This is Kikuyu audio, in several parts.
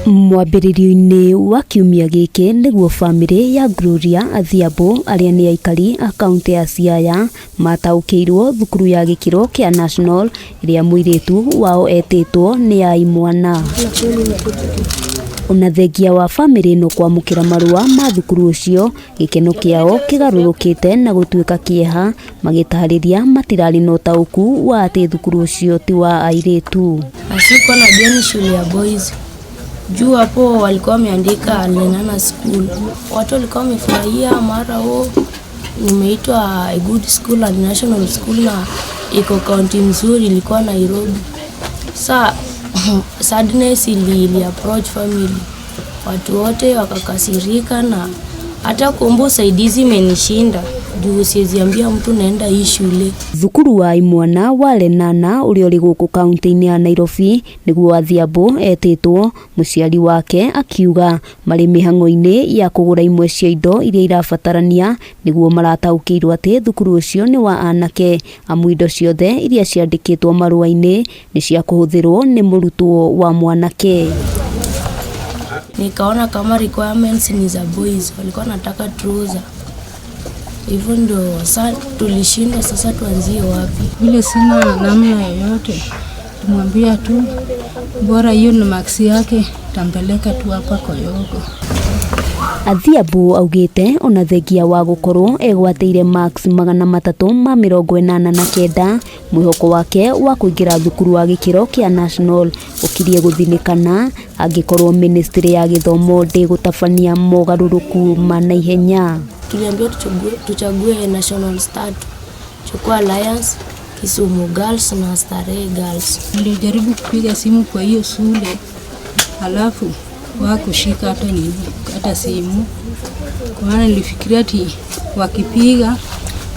Mwambĩrĩrio-inĩ wa kiumia gĩkĩ nĩguo bamĩrĩ ya Gloria Adhiambo arĩa nĩ aikari a kaũntĩ ya Siaya mataũkĩirwo thukuru ya gĩkĩro kĩa National ĩrĩa mũirĩtu wao etĩtwo nĩ ya imwana. Ona thengia wa bamĩrĩ ĩno kwamũkĩra marũa ma thukuru ũcio, gĩkeno kĩao kĩgarũrũkĩte na gũtuĩka kĩeha magĩtarĩria matirarĩ na ũtaũku wa atĩ thukuru ũcio ti wa airĩtu. Sikuwa najua ni shule ya boys. Juu hapo walikuwa wameandika Lenana School. Watu walikuwa wamefurahia, mara o nimeitwa a good school and national school na iko kaunti mzuri, ilikuwa Nairobi. Sa sadness ili approach family, watu wote wakakasirika na hata kuomba usaidizi imenishinda juu siwezi ambia mtu naenda hii shule. Thukuru wa imwana wa Lenana ũrĩa ũrĩ gũkũ kaunti-inĩ ya Nairobi nĩguo Adhiambo etĩtwo, mũciari wake akiuga marĩ mĩhang'o-inĩ ya kũgũra imwe cia indo iria irabatarania nĩguo marataũkĩirwo atĩ thukuru ũcio nĩ wa anake amu indo ciothe iria ciandĩkĩtwo marũa-inĩ nĩ cia kũhũthĩrwo nĩ mũrutwo wa mwanake. Nikaona kama requirements ni za boys, walikuwa nataka trouser. Hivyo ndo sa tulishindwa, sasa tuanzie wapi? Vile sina namna yoyote, tumwambia tu bora hiyo ni marks yake, tampeleka tu hapa Koyogo. Adhiambo augĩte ona thengia wa gũkorwo egwatĩire marks 389, mwĩhoko wake wa kũingĩra thukuru wa gĩkĩro kĩa national ũkirie gũthinĩkana angĩkorwo ministry ya gĩthomo ndĩgũtabania mogarũrũku ma naihenya. Tuliambiwa tuchague national star, chukua Alliance, Kisumu Girls na Starehe Girls. Nilijaribu kupiga simu kwa hiyo shule, halafu wakushika hata nini, hata simu, kwa maana nilifikiria ati wakipiga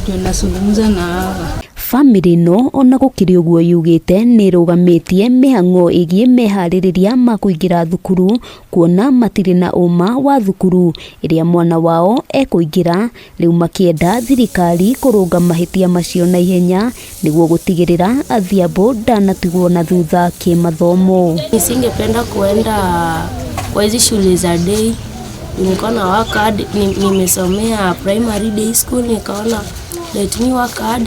ndio nazungumza na hawa. Bamĩrĩ ĩno ona gũkĩrĩ ũguo yugĩte nĩ ĩrũgamĩtie mĩhang'o ĩgiĩ meharĩrĩria ma kũingĩra thukuru kuona matirĩ na ũma wa thukuru ĩrĩa mwana wao ekũingĩra, rĩu makĩenda thirikari kũrũnga mahĩtia macio na ihenya nĩguo gũtigĩrĩra Adhiambo ndanatigwo na thutha kĩmathomo. Nisingependa kuenda kwa hizi shule za day. Nilikuwa na work hard, nimesomea primary day school, nikaona let me work hard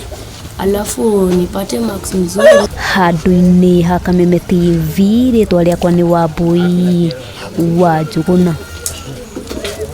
alafu nipate marks mzuri. Handũ-inĩ ha Kameme TV, rĩtwa rĩakwa nĩ Wambui wa Njũgũna.